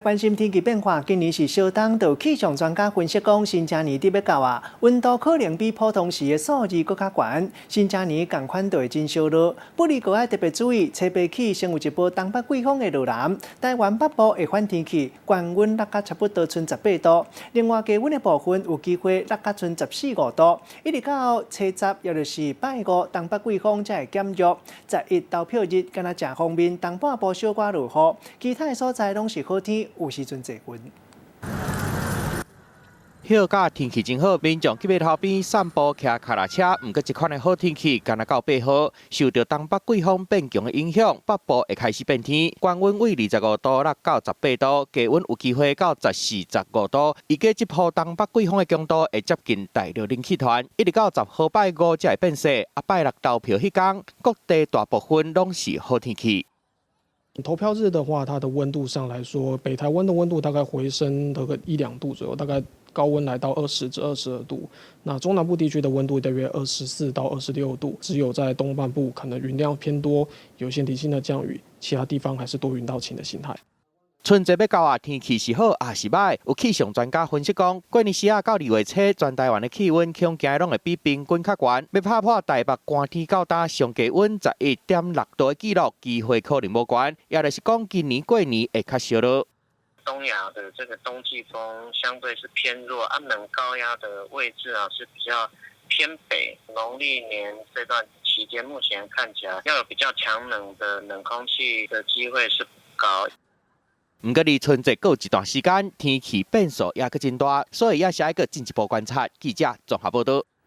關心天氣變化，今年是相當著氣象專家分析講，新正年佇欲到啊，溫度可能比普通時的數字閣較懸。新正年仝款就會真燒熱，不過閣愛特別注意，初八起先有一波東北季風會落來，台灣北部會反天氣，高溫落甲差不多賰18度。另外低溫的部分有機會落甲賰14、15度，一直到初十，也就是拜五，東北季風才會減弱。11投票日，敢若誠方便，東半部小可落雨，其他的所在攏是好天。有時陣濟雲。歇假天氣真好，民眾去碼頭邊散步、騎跤踏車。毋過這款的好天氣，干焦到8號，受著東北季風變強的影響，北部會開始變天，高溫為25度落到18度，低溫有機會到14、15度。預計這波東北季風的強度會接近大陸冷氣團，一直到10號拜五才會變細。啊，拜六投票彼工，各地大部分攏是好天氣。投票日的話，它的溫度上來說，北台灣的溫度大概回升得個一兩度左右，大概高溫來到20至22度。那中南部地區的溫度大約24到26度，只有在東半部可能雲量偏多，有些零星的降雨，其他地方還是多雲到晴的形態。春節欲到啊，天氣是好抑是䆀？有氣象專家分析講，過年時仔到2月初，全台灣的氣溫恐驚攏會比平均較懸。欲拍破台北寒天到今上低溫11.6度的紀錄，機會可能無懸。也就是講，今年過年會較燒熱。東亞的這個冬季風相對是偏弱，啊冷高壓的位置啊是比較偏北。農曆年這段期間，目前看起來要有比較強冷的冷空氣的機會是不高。毋過離春節閣有一段時間，天氣變數猶閣真大，所以也是愛閣進一步觀察。記者綜合報道。